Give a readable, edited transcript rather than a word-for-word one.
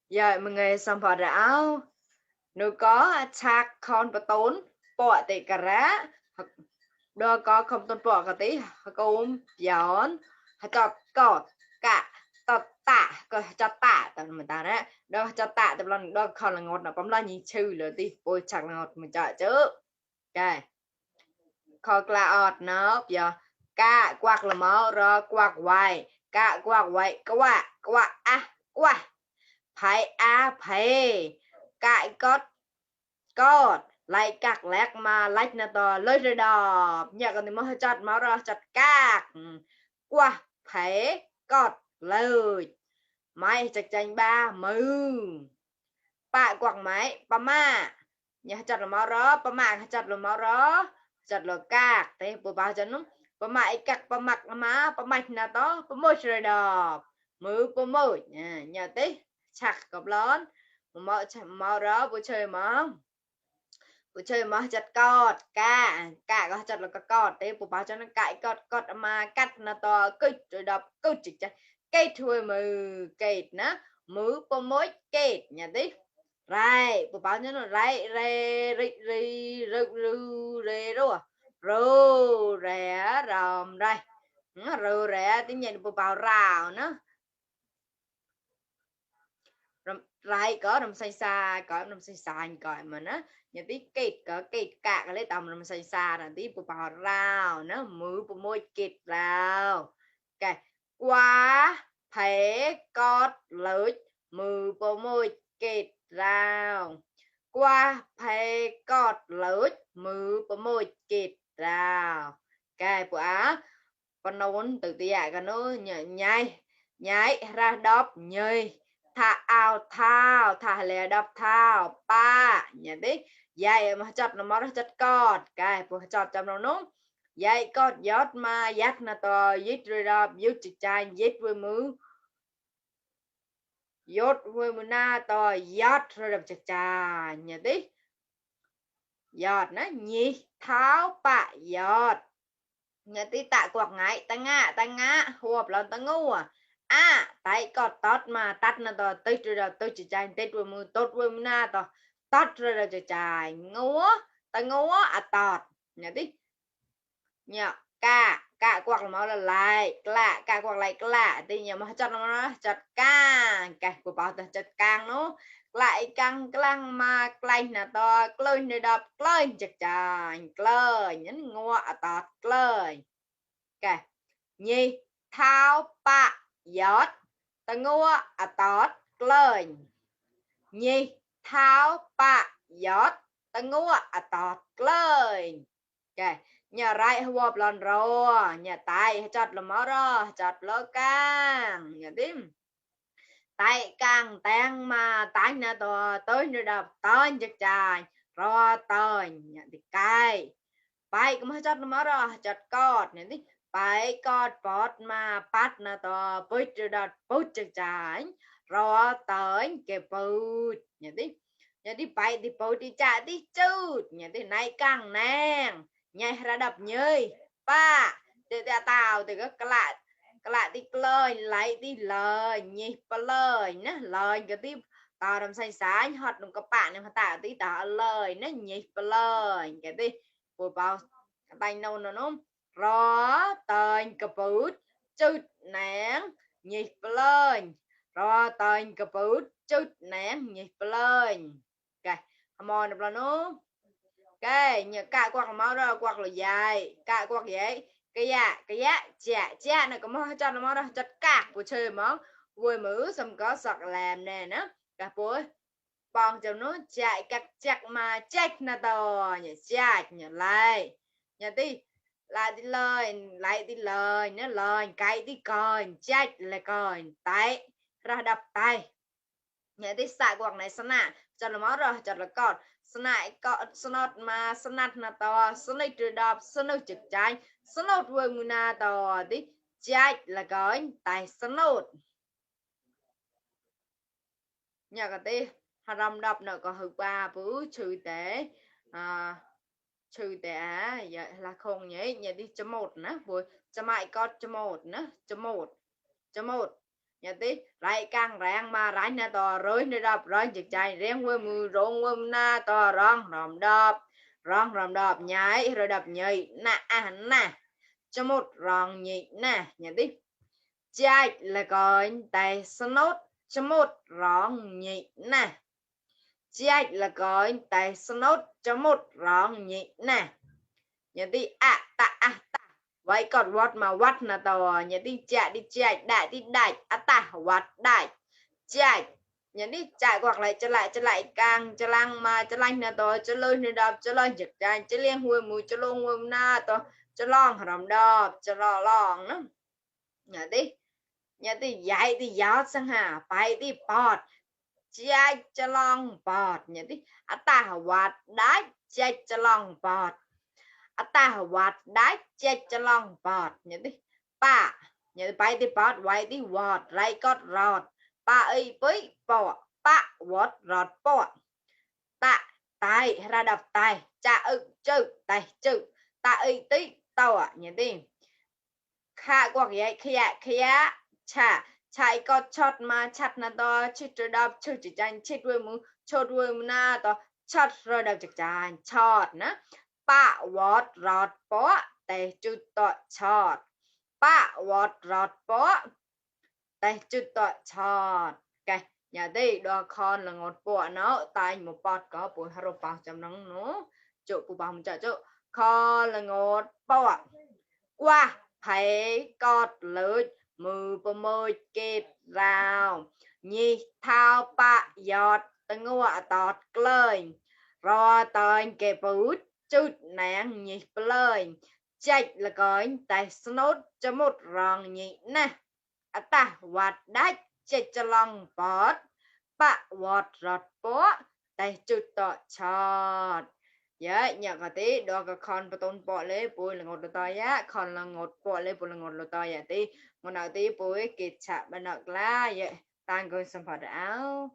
giờ mình nghe xong phật áo nếu có chạc con và tốn bỏ tệ cả rá đo có không tôn bỏ cả tí cũng gión cho cọt cả tọt tạ có cho tạ tao mình ta đấy đo cho tạ tao lần đo còn là ngọt nó bấm lo nhìn chư rồi đi ôi chắc là ngọt mình chọn chứ cái khó là ọt nó giờ cả quạt là máu rồi quạt hoài cả quạt hoài quá quá phải phải cái cốt lại các lẹt mà lách nó to lôi rồi đỏ nhà còn thì mới chặt máu ra chặt các qua phải cọt lời máy chặt chanh ba mừ bạ quặng máy ba ma nhà chặt là máu đó ba ma chặt là máu đó chặt là các thế bữa bao chân nó ba mày các ba mặt má ba mạch là to ba môi rồi đỏ mừ ba môi nhà tí chặt cọp lớn máu đó buổi chơi mà buổi chơi mà chặt cọt cả có chặt là có cọt đấy bố báo cho nó cãi cọt cọt mà cắt nó to cứ rồi đập cứ chỉ chặt cây thôi mà cây nó mứ po mối cây nhà tí rai bố báo cho nó rai rai rai rai rai rai rồi rô rẻ ròm đây rô rẻ tiếng nhìn bố báo rào nó lại có đầm xay xa có đầm xay xa coi mà nó nhà tí kịt có kịt cả cái lấy tầm đầm xay xa là tí bù bò rau nó mưa bù môi kịt rau cái quá thế cót lưỡi mưa bù môi kịt rau qua thế cọt lưỡi mưa bù môi kịt rau cái bữa á con nôn từ tia cái nó nhảy nhảy ra đốp nhơi thả ao thao thả lè đập thao ba nhận đi dạy mà chặt nó mất chặt cọt cái bộ chặt trong nó núng dạy cọt giót mà dắt nó to dít rồi đập dít chích chai dít với mứ dốt với mứ na to giót rồi đập chích chai nhận đi giọt nó nhì tháo bạ giọt nhận đi tạ quạt ngại ta ngã hộp lần ta ngu tại có tốt mà tắt nó to tới rồi tôi chỉ chạy tết với mưa tốt với mưa na to tốt rồi chỉ chạy ngúa ta ngúa tọt nhớ đi nhớ cả quạt mà là lại lạ cả quạt lại lạ thì nhớ mà chặt nó chặt càng cái của bảo chặt càng nó lại càng căng mà clang là to lên để đập lên chặt chạy lên nhấn ngúa tọt lên cái nhi thao bạ giót ta ngua tọt lên nhi tháo bạ giót ta ngua tọt lên okay. Nhà rai hộp lần rồi nhà tay chặt là máu rồi chặt lỡ càng nhà tím tay càng tan mà tay nè to tới nữa đập tới chặt chài rồi tới nhà thì cay bay cũng chặt là máu rồi chặt cọt nhà tí bay cọt bọt mà bắt nè to bứt rồi đập bứt chặt chài rồi tới cái bụt nhà đi bay đi bụt đi chạy đi chút nhà đi này càng nang nhảy ra đập nhơi ba để tao thì cái lại đi lời lại đi lời nhịp và lời nhá lời cái tiếp tao làm say sáng hoạt động các bạn em tạo tí tao lời nó nhịp và lời cái đi của bao tay nâu nó rõ tên cái bút chút nén nhịp và lời rõ tên cái bút chút nén nhịp và lời cái mòn được là nó cái nhờ cả quạt máu rồi quạt là dài cả quạt vậy cái giá chả này có máu cho nó máu đó chặt cạc của chơi máu vui mứ xong có sọt làm nè nó cả bố bọn cho nó chạy cắt chặt mà chết nè to nhờ chạy nhờ lại nhờ đi lại đi lời nó lời cái đi coi chết lại coi tay ra đập tay nhờ đi xài quạt này sao nè cho nó máu rồi cho nó còn snai có snot mà snat na to snai trừ đập snot trực trái snot với muna na to đi trái là cái tại snot nhà cái tí haram đập nó có hư ba bữa trừ tế trừ tế vậy là không nhé nhà đi chấm một nữa vừa chấm mại có chấm một nữa chấm một nhà tí lại càng ràng mà rải na to rối nơi đập rối chực chạy riêng quê mù rong quê na to rong ròm đập nhảy rồi đập nhảy nè cho một rong nhị nè nhà tí chạy là coi tay snot cho một rong nhị nè chạy là coi tay snot cho một rong nhị nè nhà tí ta vậy còn what là tàu nhà tí chạy đại tí đại ta what đại chạy nhà tí chạy hoặc lại cho lại càng cho lăng mà cho lanh là tàu cho lôi nơi đập cho lôi giật chạy cho liên huôi mùi cho lông huôi na tàu cho lon hầm đập cho lò lon đó nhà tí dạy tí giáo sang hà phải tí bọt chạy cho lon bọt nhà tí ta what đại chạy cho lon bọt ta what đá chết cho lòng bọt nhận đi ba nhận bay đi bọt quay đi wọt ray cót rọt ba ấy với bọt ba wọt rọt bọt ta tay ra đập tay cha chữ tay chữ ta ấy tí tàu nhận đi kha quạt vậy khía cha chạy có chót mà chặt na to chít đập chữ chỉ tranh chít đuôi mu chốt đuôi mu na to chót rồi đập chặt tranh chót nè ba wọt rọt bóแต่จุดต่อชอดป้าวอดรอดบอแต่จุดต่อชอดcái nhà đây đo con là ngọt bọ nó tay một bọt có bùi haro bạc trong nắng nó chỗ bù bằng chỗ con là ngọt bọ qua phải cọt lưỡi mưa bờ môi kẹt rào nhi thao bạ giọt từng ngọ tọt lời rò tơi kẹp bút chút nén nhịp lời chạy là coi tay snot cho một rong nhị nè ta quạt đách chạy cho lòng bọt bạ quạt rọt bó tay chút tọ chọt nhạc cái tí đó cái con bà tôn bọ lê bùi là ngọt lô tòi á con là ngọt bọ lê bùi là ngọt lô tòi á tí ngọt nào tí bùi kịt chạ bà nọc lá vậy tan gửi xâm phật áo